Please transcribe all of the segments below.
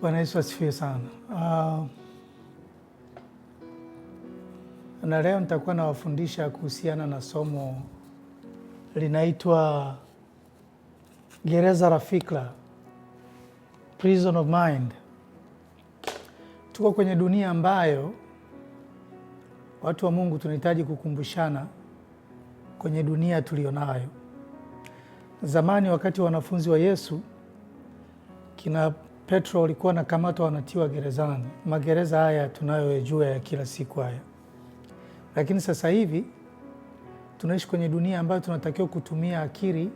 Bwana Yesu asifiwe sana. Na leo nitakuwa nawafundisha kuhusiana na somo linaitwa Gereza la Fikra, Prison of Mind. Tuko kwenye dunia ambayo watu wa Mungu tunahitaji kukumbushana kwenye dunia tulionayo. Zamani wakati wanafunzi wa Yesu kina Petro walikuwa nakamatwa wanatiwa gerezani, magereza haya tunayoyajua ya kila siku haya. Lakini sasa hivi tunaishi kwenye dunia ambayo tunatakiwa kutumia akili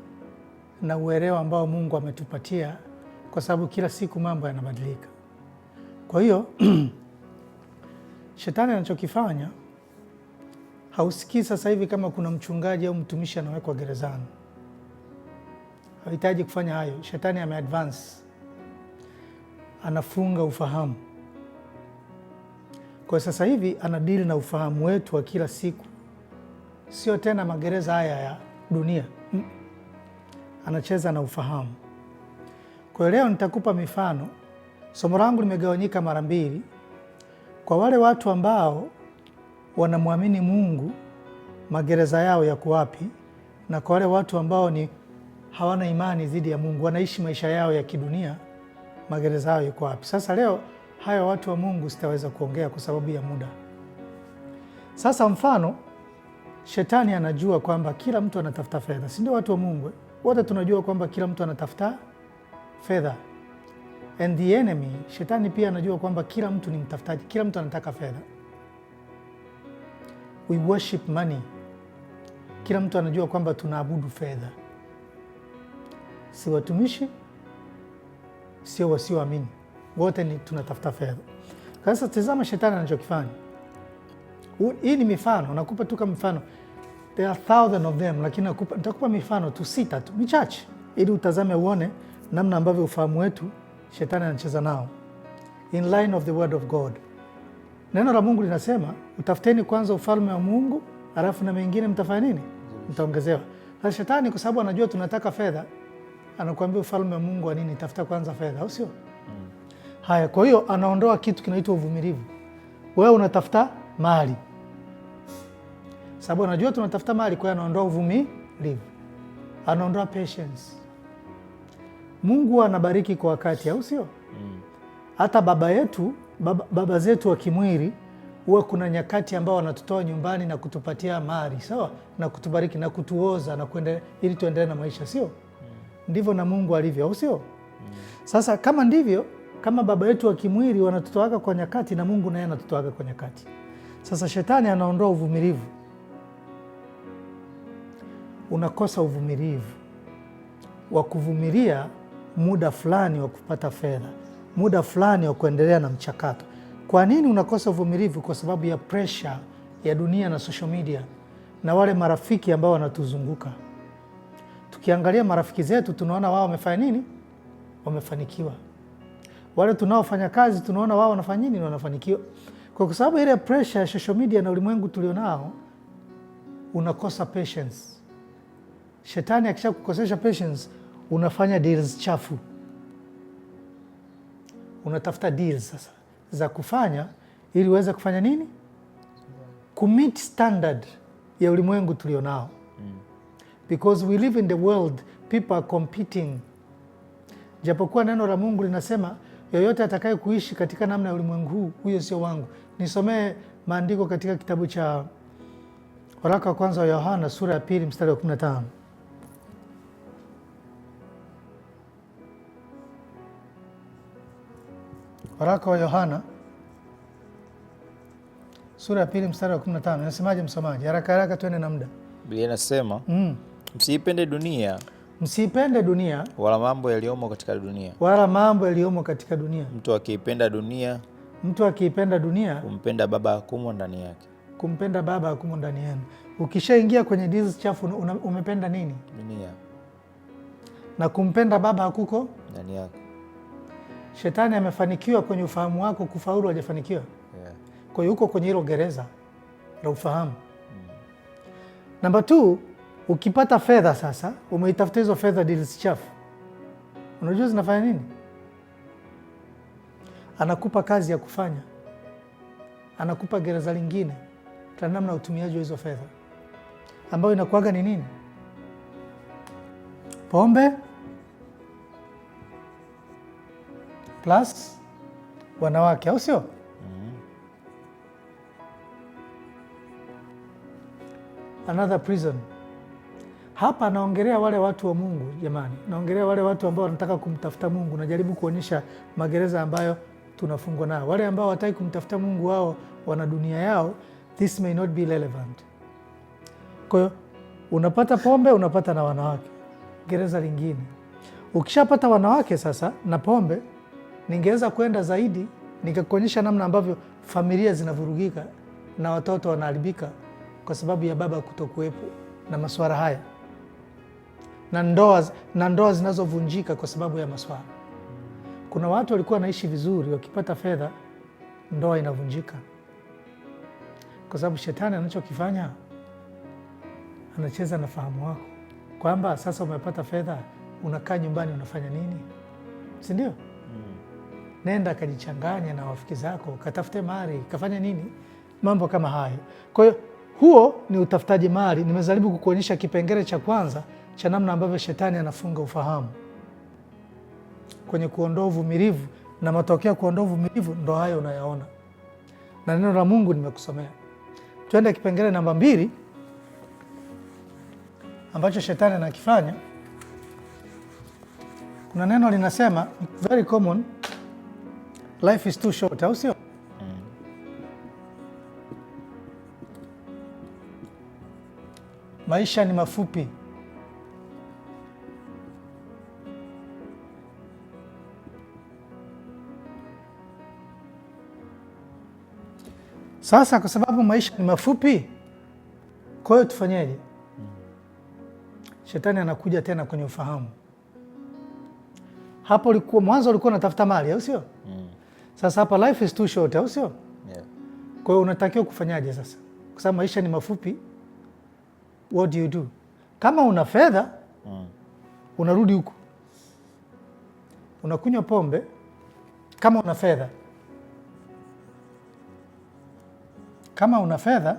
na uelewa ambao Mungu ametupatia, kwa sababu kila siku mambo yanabadilika. Kwa hiyo shetani anachokifanya, hausikii sasa hivi kama kuna mchungaji au mtumishi anawekwa gerezani. Hahitaji kufanya hayo. Shetani ameadvance, anafunga ufahamu. Kwa sasa hivi anadili na ufahamu wetu wa kila siku, sio tena magereza haya ya dunia. Anacheza na ufahamu. Kwa leo nitakupa mifano. Somo langu limegawanyika mara mbili. Kwa wale watu ambao wanamwamini Mungu, magereza yao yako wapi? Na kwa wale watu ambao ni hawana imani dhidi ya Mungu, wanaishi maisha yao ya kidunia, magereza yao yako wapi? Sasa leo hayo watu wa Mungu sitaweza kuongea kwa sababu ya muda. Sasa mfano, shetani anajua kwamba kila mtu anatafuta fedha, si ndio? Watu wa Mungu wote tunajua kwamba kila mtu anatafuta fedha. And the enemy, shetani pia anajua kwamba kila mtu ni mtafutaji, kila mtu anataka fedha. We worship money. Kila mtu anajua kwamba tunaabudu fedha, si watumishi, sio wasioamini, wote ni tunatafuta fedha. Sasa tazama shetani anachokifanya. Hii ni mifano, nakupa tu kama mfano. There are thousand of them, lakini nitakupa mifano tu sita tu michache, ili utazame uone namna ambavyo ufahamu wetu shetani anacheza nao, in line of the word of God. Neno la Mungu linasema utafuteni kwanza ufalme wa Mungu, halafu na mengine mtafanya nini? Mtaongezewa. Sasa shetani kwa sababu anajua tunataka fedha, anakuambia ufalme wa Mungu wa nini? Tafuta kwanza fedha, au sio? Haya, kwa hiyo anaondoa kitu kinaitwa uvumilivu. Wewe unatafuta mali, sababu anajua tunatafuta mali, kwa hiyo anaondoa uvumilivu, anaondoa patience. Mungu anabariki kwa wakati, au sio? Hata baba yetu, baba zetu wa kimwili huwa kuna nyakati ambao wanatutoa nyumbani na kutupatia mali, sawa, na kutubariki na kutuoza na kuendelea, ili tuendelee na maisha, sio? Ndivyo na Mungu alivyo, au sio? Sasa kama ndivyo, kama baba yetu wa kimwili wanatutoaga kwa nyakati, na Mungu naye anatutoaga kwa nyakati. Sasa shetani anaondoa uvumilivu, unakosa uvumilivu wa kuvumilia muda fulani wa kupata fedha, muda fulani wa kuendelea na mchakato. Kwa nini unakosa uvumilivu? Kwa sababu ya pressure ya dunia na social media na wale marafiki ambao wanatuzunguka. Tukiangalia marafiki zetu tunaona wao wamefanya nini? Wamefanikiwa. Wale tunaofanya kazi tunaona wao wanafanya nini? Wanafanikiwa. Kwa sababu ile pressure ya social media na ulimwengu tulionao, unakosa patience. Shetani akishakukosesha patience, unafanya deals chafu, unatafuta deals sasa za kufanya ili uweze kufanya nini? Kumeet standard ya ulimwengu tulionao. Because we live in the world, people are competing. Japokuwa neno la Mungu linasema yoyote atakaye kuishi katika namna ya ulimwengu huu, huyo sio wangu. Nisomee maandiko katika kitabu cha waraka wa kwanza wa Yohana sura ya 2 mstari wa 15. Waraka wa Yohana sura ya 2 mstari wa 15. Inasemaje msomaji? Haraka haraka tuende na muda. Biblia inasema, msiipende dunia, msiipende dunia wala mambo yaliyomo katika dunia, wala mambo yaliyomo katika dunia. Mtu akiipenda dunia, mtu akiipenda dunia, kumpenda Baba hakumo ndani yake. Kumpenda Baba hakumo ndani yenu. Ukishaingia kwenye deals chafu, umependa nini? Dunia. Na kumpenda Baba hakuko ndani yako. Shetani amefanikiwa kwenye ufahamu wako, kufaulu hajafanikiwa. Kwa hiyo uko kwenye hilo gereza la ufahamu. Namba 2, ukipata fedha sasa, umeitafuta hizo fedha deals chafu. Unajua zinafanya nini? Anakupa kazi ya kufanya, anakupa gereza lingine la namna utumiaji wa hizo fedha, ambayo inakuwaga ni nini? Pombe plus wanawake, au sio? Another prison. Hapa naongelea wale watu wa Mungu jamani, naongelea wale watu ambao wanataka kumtafuta Mungu. Najaribu kuonyesha magereza ambayo tunafungwa nayo. Wale ambao hawataki kumtafuta Mungu, wao wana dunia yao, this may not be relevant. Kwa hiyo unapata pombe, unapata na wanawake, gereza lingine. Ukishapata wanawake sasa na pombe, ningeweza kwenda zaidi nikakuonyesha namna ambavyo familia zinavurugika na watoto wanaharibika kwa sababu ya baba kutokuwepo na masuala haya, na ndoa zinazovunjika kwa sababu ya masuala. Kuna watu walikuwa wanaishi vizuri, wakipata fedha ndoa inavunjika, kwa sababu shetani anachokifanya anacheza na fahamu wako kwamba sasa umepata fedha, unakaa nyumbani unafanya nini, si ndio? Nenda kajichanganya na rafiki zako, katafute mali, kafanya nini, mambo kama hayo. Kwa hiyo huo ni utafutaji mali. Nimejaribu kukuonyesha kipengele cha kwanza cha namna ambavyo shetani anafunga ufahamu kwenye kuondoa uvumilivu, na matokeo ya kuondoa uvumilivu ndo hayo unayaona, na neno la Mungu nimekusomea. Twende kipengele namba 2 ambacho shetani anakifanya. Kuna neno linasema very common, life is too short, au sio? Maisha ni mafupi. Sasa kwa sababu maisha ni mafupi, kwa hiyo tufanyeje? Shetani anakuja tena kwenye ufahamu. Hapo ulikuwa mwanzo ulikuwa unatafuta mali, au sio? Sasa hapa life is too short, au sio? Yeah. Kwa hiyo unatakiwa kufanyaje sasa? Kwa sababu maisha ni mafupi, what do you do? Kama una fedha, unarudi huku unakunywa pombe. Kama una fedha, kama una fedha,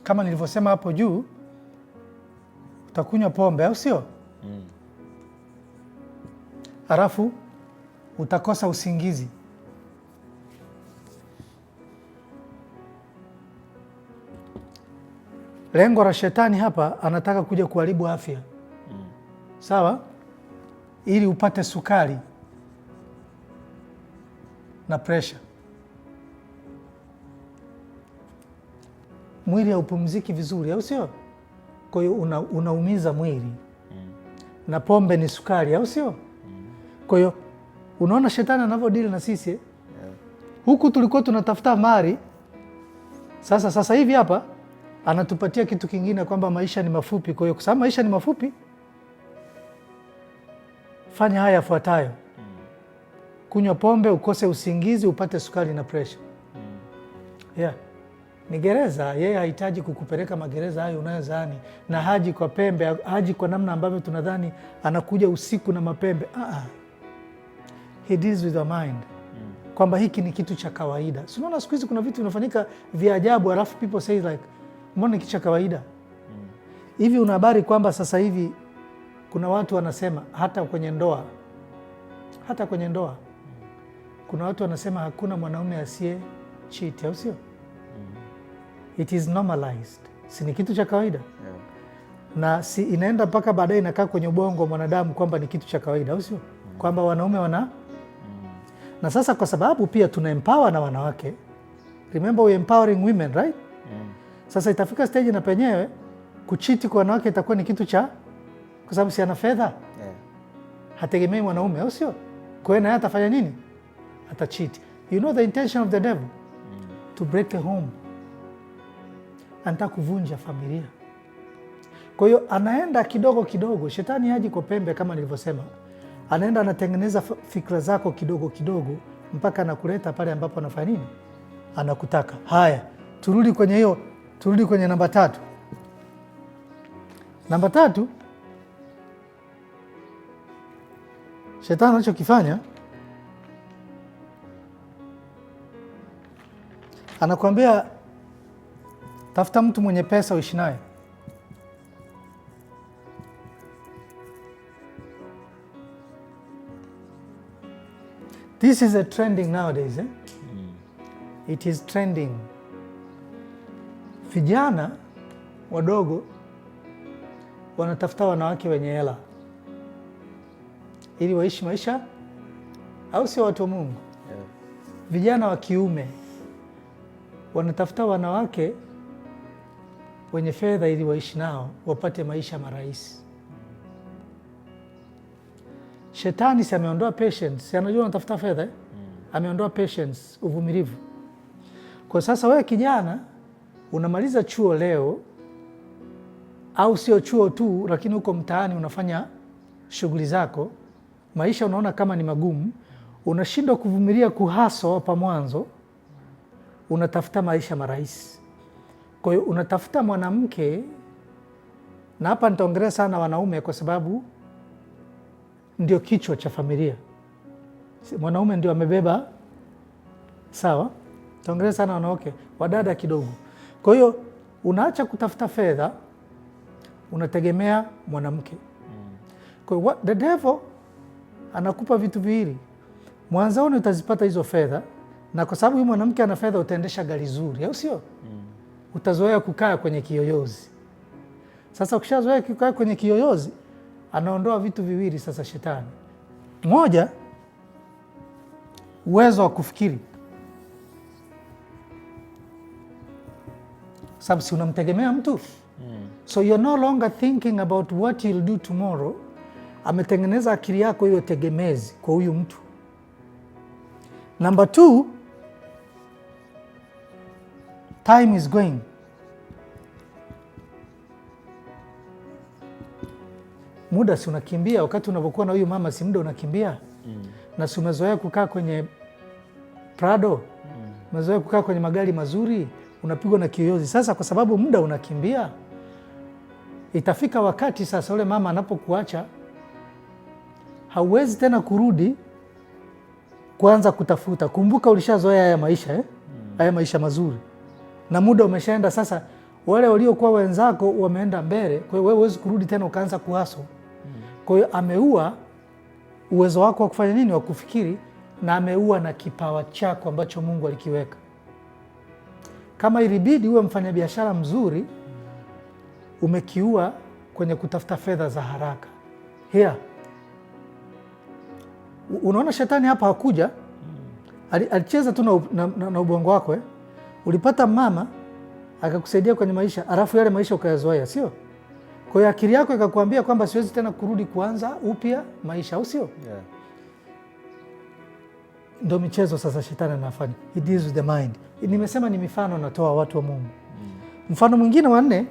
kama nilivyosema hapo juu, utakunywa pombe, au sio? Halafu utakosa usingizi. Lengo la shetani hapa, anataka kuja kuharibu afya. Sawa? Ili upate sukari na pressure. Mwili haupumziki vizuri, au sio? Kwa hiyo unaumiza mwili. Na pombe ni sukari, au sio? Kwa hiyo unaona shetani anavyodili na sisi. Yeah. Huku tulikuwa tunatafuta mali, sasa hivi hapa anatupatia kitu kingine kwamba maisha ni mafupi. Kwa hiyo kwa sababu maisha ni mafupi, fanya haya yafuatayo: kunywa pombe, ukose usingizi, upate sukari na pressure. Yeah. Ni gereza. Yeye hahitaji kukupeleka magereza hayo unayodhani, na haji kwa pembe, haji kwa namna ambavyo tunadhani anakuja usiku na mapembe. He deals with the mind. Kwamba hiki ni kitu cha kawaida. Si unaona siku hizi kuna vitu vinafanyika vya ajabu, alafu people say like, mbona ni kitu cha kawaida? Hivi una habari kwamba sasa hivi kuna watu wanasema hata kwenye ndoa, hata kwenye ndoa kuna watu wanasema hakuna mwanaume asiye cheat, au sio? It is normalized. Si ni kitu cha kawaida? Yeah. Na si inaenda mpaka baadaye inakaa kwenye ubongo wa mwanadamu kwamba ni kitu cha kawaida, au sio? Kwamba wanaume wana na sasa kwa sababu pia tuna empower na wanawake. Remember we empowering women, right? Sasa itafika stage na penyewe kuchiti kwa wanawake itakuwa ni kitu cha, kwa sababu si ana fedha. Yeah. Hategemei mwanaume, au sio? Kwa hiyo naye atafanya nini? Atacheat. You know the intention of the devil? To break the home. Anataka kuvunja familia. Kwa hiyo anaenda kidogo kidogo. Shetani haji kwa pembe kama nilivyosema. Anaenda anatengeneza fikra zako kidogo kidogo mpaka anakuleta pale ambapo anafanya nini? Anakutaka. Haya, turudi kwenye hiyo, turudi kwenye namba 3. Namba 3, shetani anachokifanya Anakuambia tafuta mtu mwenye pesa uishi naye. This is a trending nowadays, eh? It is trending. Vijana wadogo wanatafuta wanawake wenye hela ili waishi maisha, au sio watu wa Mungu? Yeah. Vijana wa kiume wanatafuta wanawake wenye fedha ili waishi nao wapate maisha marahisi. Shetani si ameondoa patience, si anajua unatafuta fedha eh? Ameondoa patience, uvumilivu. Kwa sasa wewe kijana unamaliza chuo leo, au sio chuo tu, lakini uko mtaani unafanya shughuli zako, maisha unaona kama ni magumu, unashindwa kuvumilia kuhaso hapa mwanzo, unatafuta maisha marahisi. Kwa hiyo unatafuta mwanamke, na hapa nitaongelea sana wanaume kwa sababu ndio kichwa cha familia. Mwanaume ndio amebeba, sawa? Nitaongelea sana wanawake, wadada kidogo. Kwa hiyo unaacha kutafuta fedha, unategemea mwanamke. Kwa hiyo the devil anakupa vitu viwili. Mwanzoni utazipata hizo fedha, na kwa sababu huyu mwanamke ana fedha utaendesha gari zuri, au sio? Utazoea kukaa kwenye kiyoyozi. Sasa ukishazoea kukaa kwenye kiyoyozi, anaondoa vitu viwili sasa shetani. Moja, uwezo wa kufikiri. Sababu si unamtegemea mtu. So you're no longer thinking about what you'll do tomorrow. Ametengeneza akili yako iwe tegemezi kwa huyu mtu. Number 2, time is going. Muda si unakimbia. Wakati unapokuwa na huyu mama si muda unakimbia. Na si umezoea kukaa kwenye Prado, umezoea kukaa kwenye magari mazuri, unapigwa na kiyoyozi. Sasa kwa sababu muda unakimbia, itafika wakati sasa ule mama anapokuacha hauwezi tena kurudi kuanza kutafuta. Kumbuka ulishazoea haya maisha, eh? Haya maisha mazuri. Na muda umeshaenda sasa, wale waliokuwa wenzako wameenda mbele, kwa hiyo wewe huwezi kurudi tena ukaanza kuhaso. Kwa hiyo ameua uwezo wako wa kufanya nini, wa kufikiri, na ameua na kipawa chako ambacho Mungu alikiweka. Kama ilibidi uwe mfanyabiashara mzuri, umekiua kwenye kutafuta fedha za haraka. Here. Unaona shetani hapa hakuja, alicheza tu na ubongo wako, eh? Ulipata mama akakusaidia kwenye maisha, alafu yale maisha ukayazoea, sio? Kwa hiyo akili yako ikakwambia kwamba siwezi tena kurudi kuanza upya maisha, au sio? Yeah. Ndio michezo sasa shetani anafanya. He deals with the mind. Nimesema ni mifano natoa watu wa Mungu. Mfano mwingine wa 4,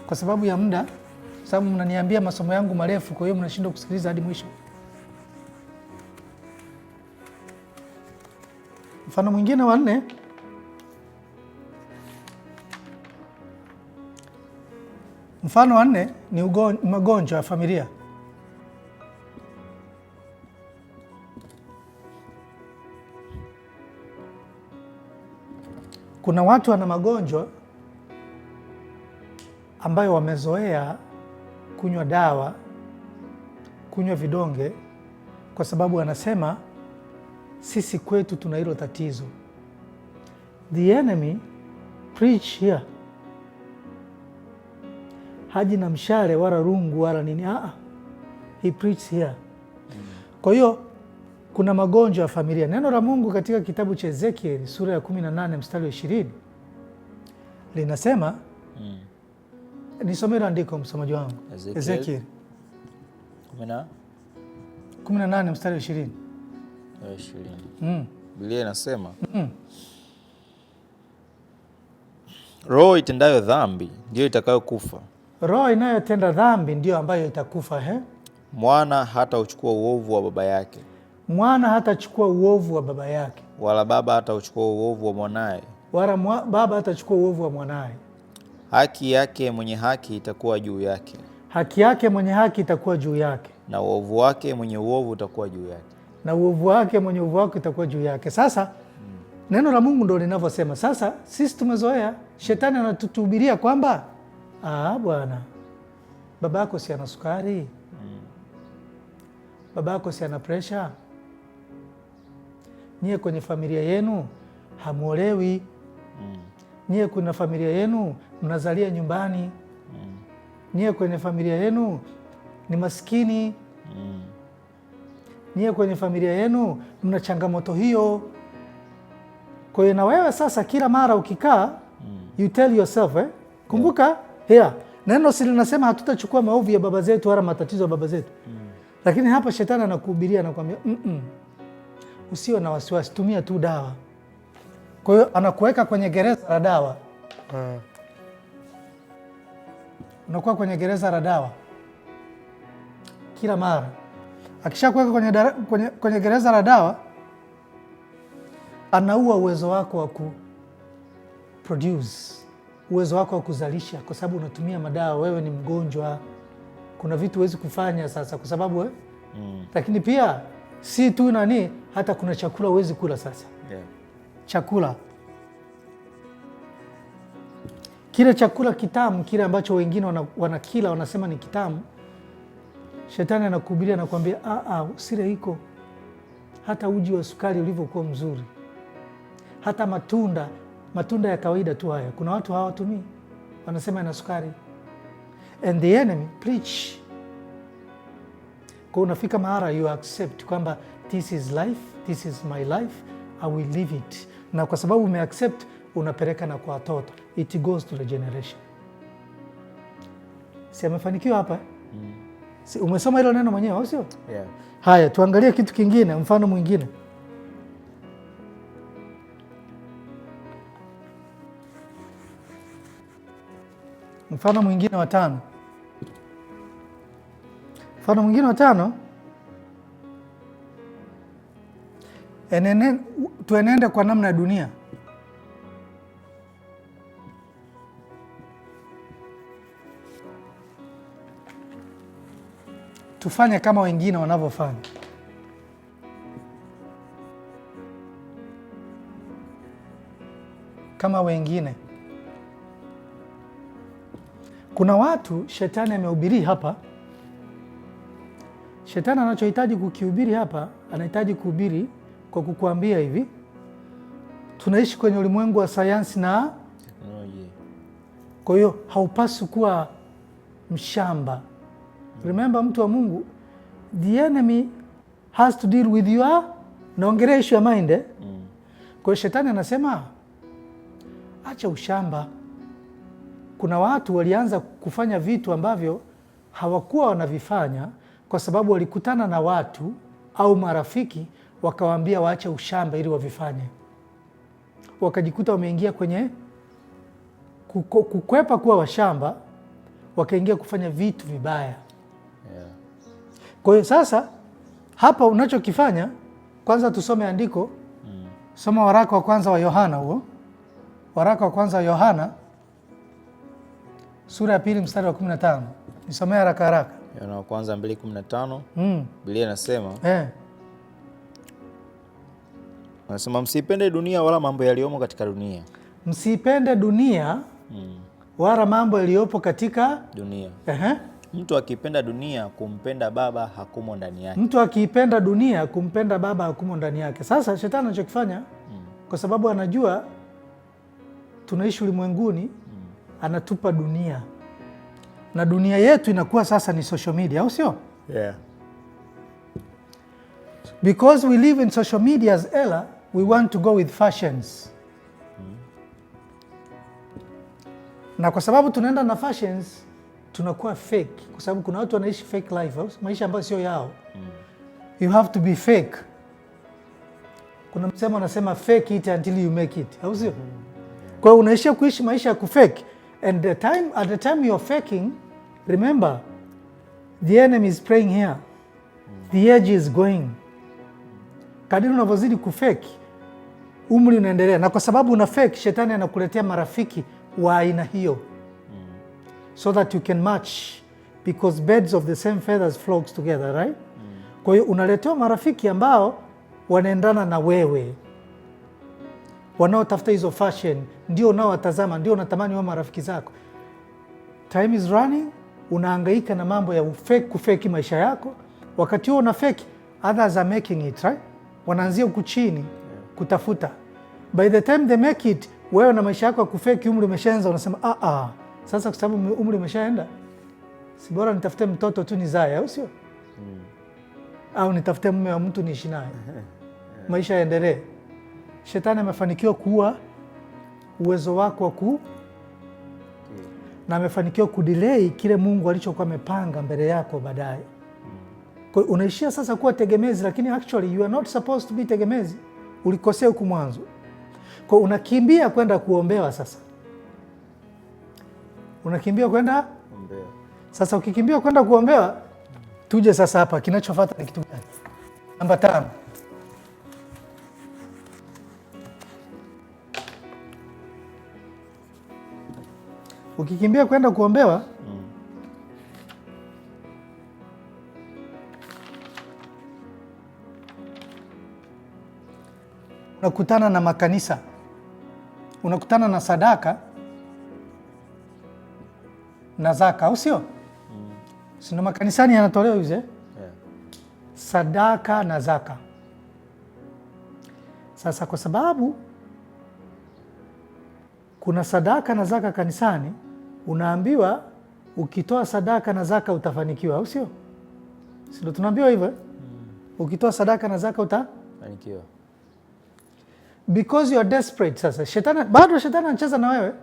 kwa sababu ya muda, sababu mnaniambia masomo yangu marefu, kwa hiyo mnashindwa kusikiliza hadi mwisho. Mfano mwingine wa 4, mfano wa 4 ni magonjwa ya familia. Kuna watu wana magonjwa ambayo wamezoea kunywa dawa, kunywa vidonge, kwa sababu wanasema sisi kwetu tuna hilo tatizo. The enemy preach here. Haji na mshale wala rungu wala nini. He preach here. Kwa hiyo kuna magonjwa ya familia. Neno la Mungu katika kitabu cha Ezekiel sura ya 18 mstari wa 20 linasema, nisomee andiko msomaji wangu. Ezekiel 18 mstari wa 20. 20. Biblia inasema, roho itendayo dhambi ndiyo itakayokufa. Roho inayotenda dhambi ndiyo ambayo itakufa, he? Mwana hatauchukua uovu wa baba yake. Mwana hatachukua uovu wa baba yake. Wala baba hatauchukua uovu wa mwanaye. Wala baba hatachukua uovu wa mwanaye. Haki yake mwenye haki itakuwa juu yake. Haki yake mwenye haki itakuwa juu yake. Na uovu wake mwenye uovu utakuwa juu yake. Na uovu wake mwenye uovu wake itakuwa juu yake. Sasa Neno la Mungu ndo linavyosema. Sasa sisi tumezoea, shetani anatutuhubiria kwamba bwana, babako si ana sukari, babako si ana presha, nyie kwenye familia yenu hamuolewi, nyie kuna familia yenu mnazalia nyumbani, nyie kwenye familia yenu ni maskini, nyie kwenye familia yenu mna changamoto hiyo. Kwa hiyo na wewe sasa kila mara ukikaa, you tell yourself, eh? Kumbuka, yeah. Neno si linasema hatutachukua maovu ya baba zetu wala matatizo ya baba zetu. Lakini hapa shetani anakuhubiria, anakuambia usiwe na wasiwasi, tumia tu dawa. Kwa hiyo anakuweka kwenye gereza la dawa. Unakuwa kwenye gereza la dawa kila mara. Akishakuweka kwenye gereza la dawa, anaua uwezo wako wa ku produce, uwezo wako wa kuzalisha, kwa sababu unatumia madawa. Wewe ni mgonjwa, kuna vitu huwezi kufanya sasa kwa sababu Lakini pia si tu nani, hata kuna chakula huwezi kula sasa. Chakula kile, chakula kitamu kile ambacho wengine wanakila wanasema ni kitamu, shetani anakuhubiria, anakuambia usile hiko, hata uji wa sukari ulivyokuwa mzuri, hata matunda ya kawaida tu haya, kuna watu hawatumii, wanasema ina sukari. And the enemy preach. Kwa unafika mahara you accept kwamba this is life, this is my life, I will live it. Na kwa sababu umeaccept, unapeleka na kwa watoto, it goes to the generation. Si amefanikiwa hapa? Si umesoma hilo neno mwenyewe, au sio? Yeah. Haya, tuangalie kitu kingine, mfano mwingine. Mfano mwingine wa tano. Mfano mwingine wa tano, tuenende kwa namna ya dunia. Tufanye kama wengine wanavyofanya. Kama wengine. Kuna watu shetani amehubiri hapa. Shetani anachohitaji kukihubiri hapa, anahitaji kuhubiri kwa kukuambia hivi, tunaishi kwenye ulimwengu wa sayansi na teknolojia. Kwa hiyo haupaswi kuwa mshamba. Remember, mtu wa Mungu, the enemy has to deal with your, naongelea issue ya mind, eh? Kwa hiyo shetani anasema acha ushamba. Kuna watu walianza kufanya vitu ambavyo hawakuwa wanavifanya kwa sababu walikutana na watu au marafiki wakawaambia waache ushamba ili wavifanye. Wakajikuta wameingia kwenye kukwepa kuwa washamba, wakaingia kufanya vitu vibaya. Kwa hiyo sasa hapa unachokifanya, kwanza tusome andiko. Soma waraka wa kwanza wa Yohana huo. Waraka wa kwanza wa Yohana sura ya 2 mstari wa 15. Nisomee haraka haraka. Yohana wa kwanza 2:15. Biblia inasema, Anasema msiipende dunia wala mambo yaliyomo katika dunia. Msiipende dunia wala mambo yaliyopo katika dunia. Mtu akipenda dunia kumpenda Baba hakumo ndani yake. Mtu akiipenda dunia kumpenda Baba hakumo ndani yake. Sasa shetani anachokifanya, kwa sababu anajua tunaishi ulimwenguni, anatupa dunia. Na dunia yetu inakuwa sasa ni social media, au sio? Because we live in social media's era, we want to go with fashions. Na kwa sababu tunaenda na fashions, tunakuwa fake. Kwa sababu kuna watu wanaishi fake life, au maisha ambayo sio yao. You have to be fake. Kuna msemo unasema fake it until you make it, au sio? Kwa hiyo unaishia kuishi maisha ya kufake. And at the time you're faking, remember, the enemy is praying here. The age is going. Kadiri unavyozidi kufake, umri unaendelea. Na kwa sababu una fake, shetani anakuletea marafiki wa aina hiyo. So that you can match, because birds of the same feathers flocks together, right? Kwa hiyo unaletewa marafiki ambao wanaendana na wewe. Wanaotafuta hizo fashion ndio unaowatazama, ndio unatamani wao marafiki zako. Time is running, unahangaika na mambo ya ufake, kufeki maisha yako. Wakati huo una fake, others are making it, right? Wanaanzia huku chini kutafuta. By the time they make it, wewe na maisha yako ya kufeki, umri umeshaanza, unasema ah ah, sasa kwa sababu umri umeshaenda, si bora nitafute mtoto tu nizae, au sio? Au nitafute mume wa mtu niishi naye, maisha yaendelee. Shetani amefanikiwa kuua uwezo wako wa ku na amefanikiwa kudelay kile Mungu alichokuwa amepanga mbele yako baadaye. Kwa hiyo unaishia sasa kuwa tegemezi, lakini actually you are not supposed to be tegemezi. Ulikosea huku mwanzo. Kwa hiyo unakimbia kwenda kuombewa sasa, unakimbia kwenda Ombea. Sasa ukikimbia kwenda kuombewa, tuje sasa hapa, kinachofuata ni kitu gani? Namba 5. Ukikimbia kwenda kuombewa, unakutana na makanisa, unakutana na sadaka na zaka, au sio? Si ndo makanisani yanatolewa hizo, eh? Yeah. Sadaka na zaka. Sasa kwa sababu kuna sadaka na zaka kanisani, unaambiwa ukitoa sadaka na zaka utafanikiwa, au sio? Si ndo tunaambiwa hivyo, eh? Ukitoa sadaka na zaka uta Fanikiwa. Because you are desperate. Sasa shetani, bado shetani anacheza na wewe,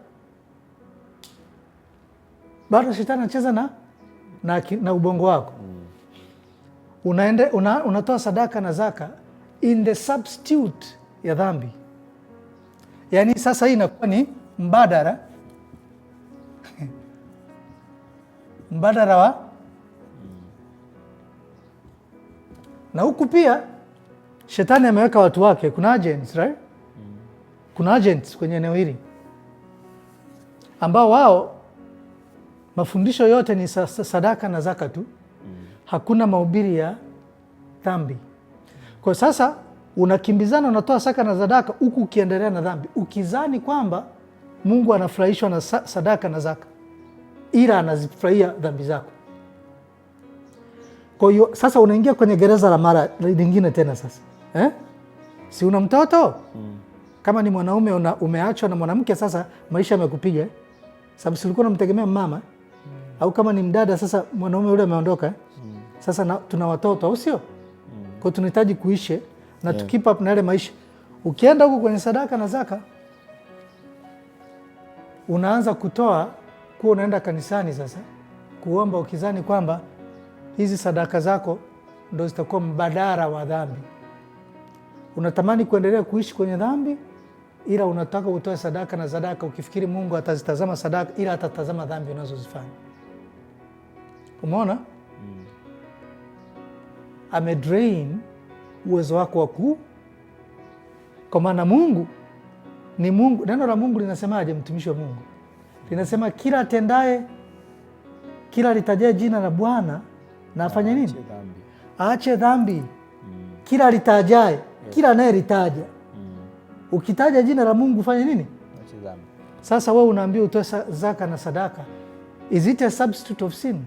bado shetani anacheza na ubongo wako. Unatoa sadaka na zaka in the substitute ya dhambi. Yaani sasa hii inakuwa ni mbadala mbadala wa na huku pia shetani ameweka watu wake. Kuna agents, right? Kuna agents kwenye eneo hili ambao wao mafundisho yote ni sadaka na zaka tu. Hakuna mahubiri ya dhambi. Kwa sasa unakimbizana, unatoa sadaka na sadaka huku ukiendelea na dhambi, ukizani kwamba Mungu anafurahishwa na sadaka na zaka, ila anazifurahia dhambi zako. Kwa hiyo sasa unaingia kwenye gereza la mara lingine tena sasa. Eh? Si una mtoto? Kama ni mwanaume umeachwa na mwanamke, sasa maisha yamekupiga. Sababu si ulikuwa unamtegemea mama? Au kama ni mdada sasa mwanaume yule ameondoka. Sasa tuna watoto, au sio? Kwa hiyo tunahitaji kuishi na to keep up na yale maisha. Ukienda huko kwenye sadaka na zaka unaanza kutoa kuwa unaenda kanisani sasa kuomba ukizani kwamba hizi sadaka zako ndo zitakuwa mbadala wa dhambi. Unatamani kuendelea kuishi kwenye dhambi, ila unataka utoe sadaka na sadaka ukifikiri Mungu atazitazama sadaka, ila atatazama dhambi unazozifanya. Umeona? Amedrain uwezo wako wa kwa maana Mungu ni Mungu. Neno la Mungu linasemaje, mtumishi wa Mungu? Linasema kila atendaye, kila litajaye jina la Bwana na afanye nini? Aache dhambi. Aache dhambi. Kila litajaye, kila anayelitaja. Ukitaja jina la Mungu fanye nini? Aache dhambi. Sasa wewe unaambiwa utoe zaka na sadaka. Is it a substitute of sin? No.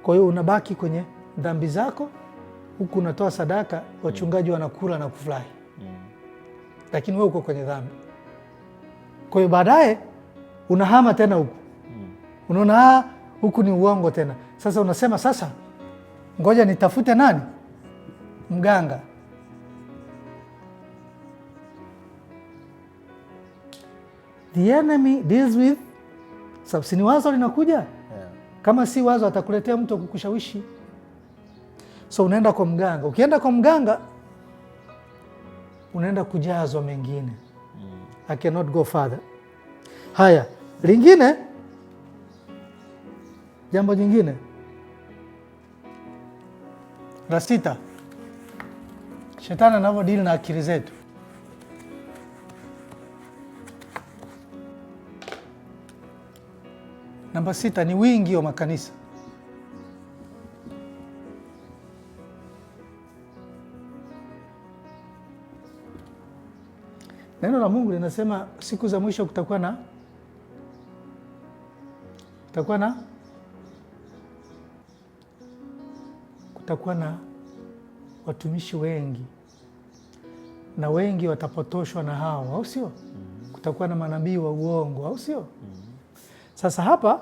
Kwa hiyo unabaki kwenye dhambi zako huku unatoa sadaka, wachungaji wanakula na kufurahi. Lakini wewe uko kwenye dhambi. Kwa hiyo baadaye unahama tena huku. Unaona, huku ni uongo tena. Sasa unasema sasa ngoja nitafute nani? Mganga. The enemy deals with sababu ni wazo linakuja. Kama si wazo atakuletea mtu kukushawishi. So unaenda kwa mganga. Ukienda kwa mganga unaenda kujazwa mengine. I cannot go further. Haya, lingine, jambo jingine la sita, shetani anavyodili na akili zetu. Namba 6 ni wingi wa makanisa. Neno la Mungu linasema siku za mwisho kutakuwa na kutakuwa na watumishi wengi na wengi watapotoshwa na hao, au sio? Kutakuwa na manabii wa uongo, au sio? Sasa hapa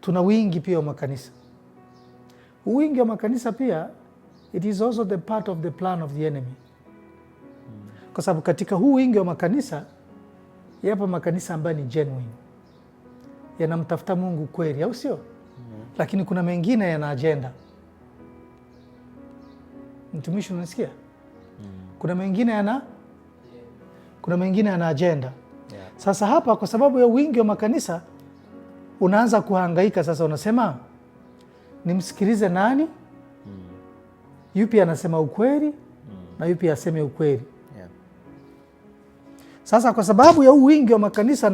tuna wingi pia wa makanisa. Wingi wa makanisa pia it is also the part of the plan of the enemy. Kwa sababu katika huu wingi wa makanisa yapo makanisa ambayo ni genuine, yanamtafuta Mungu kweli, au sio? Lakini kuna mengine yana agenda. Mtumishi, unanisikia? Kuna mengine yana agenda. Yeah. Sasa hapa kwa sababu ya wingi wa makanisa unaanza kuhangaika sasa, unasema nimsikilize nani? Yupi anasema ukweli na yupi aseme ukweli? Yeah. Sasa kwa sababu ya huu wingi wa makanisa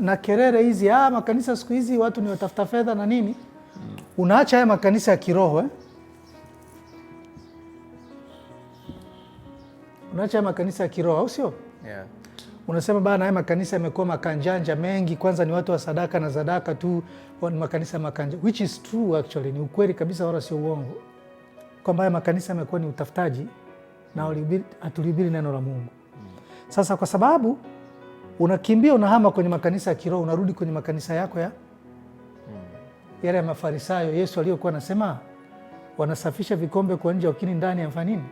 na kerere hizi, makanisa siku hizi watu ni watafuta fedha na nini, unaacha haya makanisa ya kiroho Unaacha haya makanisa ya kiroho, au sio? Yeah. Unasema bana, haya makanisa yamekuwa makanjanja mengi, kwanza ni watu wa sadaka na sadaka tu, ni makanisa makanja, which is true actually, ni ukweli kabisa, wala sio uongo, kwamba haya makanisa yamekuwa ni utafutaji na hatulihubiri neno la Mungu. Sasa kwa sababu unakimbia unahama kwenye makanisa ya kiroho, unarudi kwenye makanisa yako ya yale ya Mafarisayo, Yesu aliyokuwa anasema wanasafisha vikombe kwa nje, lakini ndani hamfanyi nini?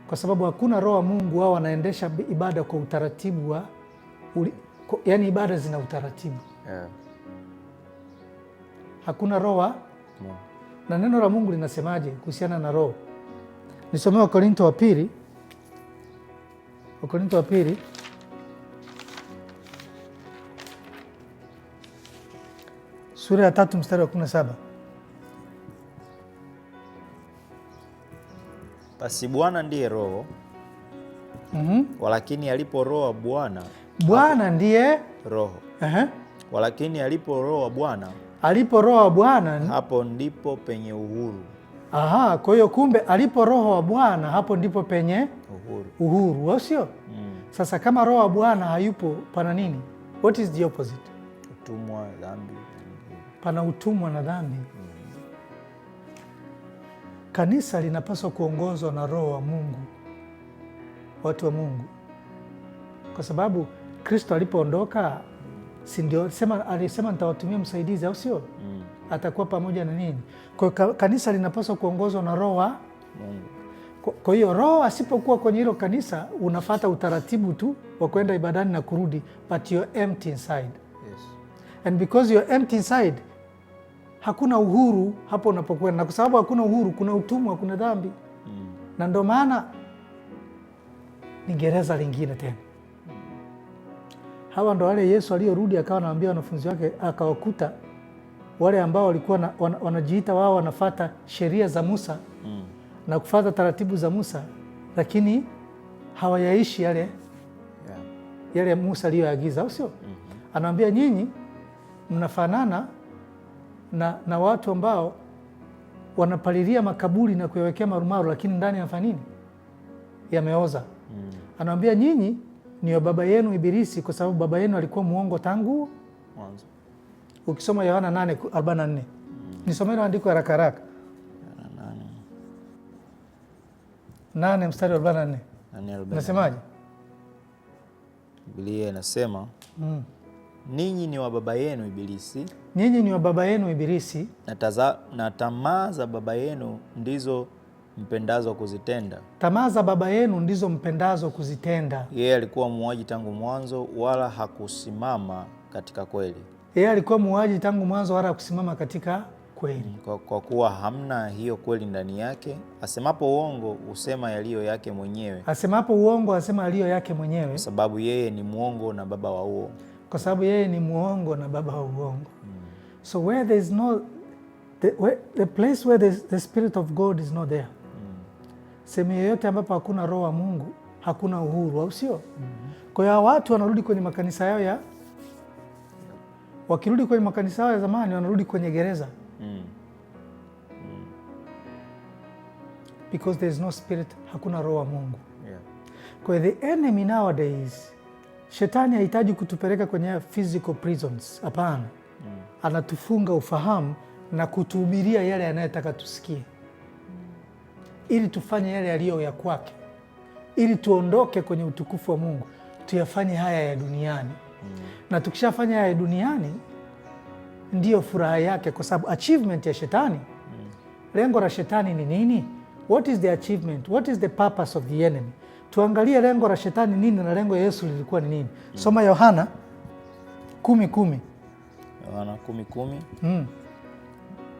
Kwa sababu hakuna roho wa Mungu. Wao wanaendesha ibada kwa utaratibu wa yani ibada zina utaratibu. Yeah. Hakuna roho wa Na neno la Mungu linasemaje kuhusiana na roho? Nisomee Wakorinto wa pili. Wakorinto wa pili sura ya 3 mstari wa 17. Basi Bwana ndiye Roho. Walakini alipo Roho wa Bwana, Bwana ndiye Roho. Walakini alipo Roho wa Bwana, alipo Roho wa Bwana, hapo ndipo penye uhuru. Aha, kwa hiyo kumbe alipo Roho wa Bwana hapo ndipo penye uhuru. Uhuru, au sio? Sasa kama Roho wa Bwana hayupo, pana nini? What is the opposite? Utumwa, dhambi. Pana utumwa na dhambi. Kanisa linapaswa kuongozwa na Roho wa Mungu, watu wa Mungu, kwa sababu Kristo alipoondoka, si ndio alisema nitawatumia msaidizi, au sio? Atakuwa pamoja na nini? Kwa hiyo kanisa linapaswa kuongozwa na Roho wa Mungu. Kwa hiyo Roho asipokuwa kwenye hilo kanisa, unafata utaratibu tu wa kwenda ibadani na kurudi, but you're empty inside. Yes. And because you're empty inside, hakuna uhuru hapo unapokwenda. Na kwa sababu hakuna uhuru, kuna utumwa, kuna dhambi. Na ndio maana ni gereza lingine tena. Hawa ndo wale Yesu aliyorudi akawa anawaambia wanafunzi wake, akawakuta wale ambao walikuwa wanajiita wao wanafuata sheria za Musa na kufuata taratibu za Musa, lakini hawayaishi yale yale Musa aliyoagiza, au sio? Anawaambia nyinyi mnafanana na watu ambao wanapalilia makaburi na kuyawekea marumaru, lakini ndani yanafanya nini? Yameoza. Anawaambia nyinyi ni wa baba yenu Ibilisi, kwa sababu baba yenu alikuwa muongo tangu mwanzo. Ukisoma Yohana 8:44. Nisomee andiko haraka haraka. 8 mstari wa 44. Nasemaje? Biblia inasema ninyi ni wa baba yenu Ibilisi. Ninyi ni wa baba yenu Ibilisi. Na tamaa za baba yenu ndizo mpendazo kuzitenda. Tamaa za baba yenu ndizo mpendazo kuzitenda. Yeye alikuwa muuaji tangu mwanzo, wala hakusimama katika kweli. Yeye alikuwa muuaji tangu mwanzo, wala hakusimama katika kweli. Kwa kuwa hamna hiyo kweli ndani yake. Asemapo uongo husema yaliyo yake mwenyewe. Asemapo uongo asema yaliyo yake mwenyewe. Kwa sababu yeye ni muongo na baba wa uongo. Kwa sababu yeye ni muongo na baba wa uongo. So where there is no the place where the spirit of God is not there. Sehemu yoyote ambapo hakuna roho wa Mungu hakuna uhuru, au sio? Kwa hiyo watu wanarudi kwenye makanisa yao ya wakirudi kwenye makanisa yao ya zamani wanarudi kwenye gereza. Because there is no spirit, hakuna roho wa Mungu. Yeah. Kwa hiyo the enemy nowadays Shetani hahitaji kutupeleka kwenye physical prisons, hapana. Anatufunga ufahamu na kutuhubiria yale yanayotaka tusikie, ili tufanye yale yaliyo ya kwake, ili tuondoke kwenye utukufu wa Mungu, tuyafanye haya ya duniani. Na tukishafanya haya ya duniani, ndiyo furaha yake, kwa sababu achievement ya shetani, lengo la shetani ni nini? What is the achievement? What is the purpose of the enemy? Tuangalie lengo la shetani nini na lengo ya Yesu lilikuwa ni nini? Soma Yohana 10:10. Yohana 10:10.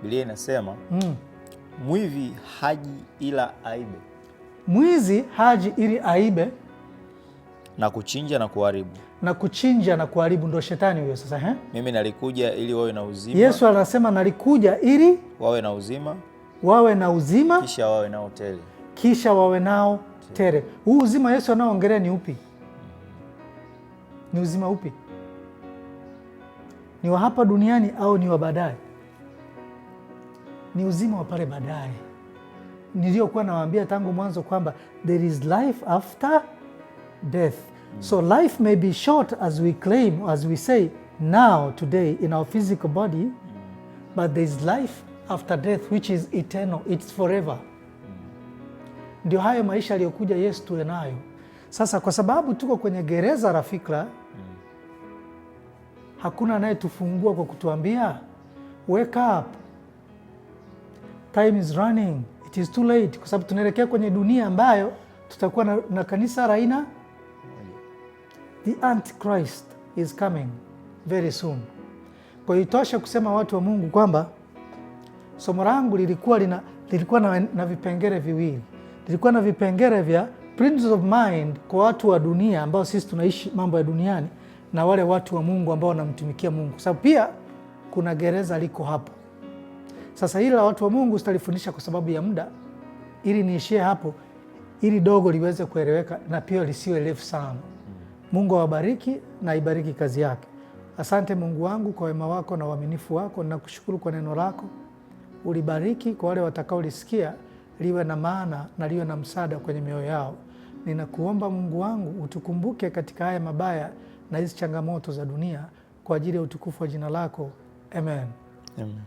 Biblia inasema, mwivi haji ila aibe. Mwizi haji ili aibe na kuchinja na kuharibu. Na kuchinja na kuharibu, ndo shetani huyo sasa he? Mimi nalikuja ili wawe na uzima. Yesu anasema nalikuja ili wawe na uzima, wawe na uzima, kisha wawe nao tele. Kisha wawe nao tele. Huu uzima Yesu anaoongelea ni upi? Ni uzima upi? Ni wa hapa duniani au ni wa baadaye? Ni uzima wa pale baadaye niliyokuwa nawaambia tangu mwanzo kwamba there is life after death. So life may be short as we claim, as we say now today in our physical body, but there is life after death which is eternal, it's forever. Ndio hayo maisha aliyokuja Yesu tuwe nayo. Sasa kwa sababu tuko kwenye gereza la fikra, hakuna anayetufungua kwa kutuambia wake up, time is running, it is too late, kwa sababu tunaelekea kwenye dunia ambayo tutakuwa na kanisa la aina. The Antichrist is coming very soon. Kwa hiyo itosha kusema, watu wa Mungu, kwamba somo langu lilikuwa na vipengele viwili. Lilikuwa na vipengele vya principles of mind kwa watu wa dunia ambao sisi tunaishi mambo ya duniani na wale watu wa Mungu ambao wanamtumikia Mungu, kwa sababu pia kuna gereza liko hapo. Sasa hili la watu wa Mungu sitalifundisha kwa sababu ya muda, ili niishie hapo, ili dogo liweze kueleweka na pia lisiwe refu sana. Mungu awabariki na ibariki kazi yake. Asante Mungu wangu kwa wema wako na uaminifu wako, nakushukuru kwa neno lako. Ulibariki kwa wale watakaolisikia, liwe na maana na liwe na msaada kwenye mioyo yao. Ninakuomba Mungu wangu utukumbuke katika haya mabaya na hizi changamoto za dunia kwa ajili ya utukufu wa jina lako. Amen. Amen.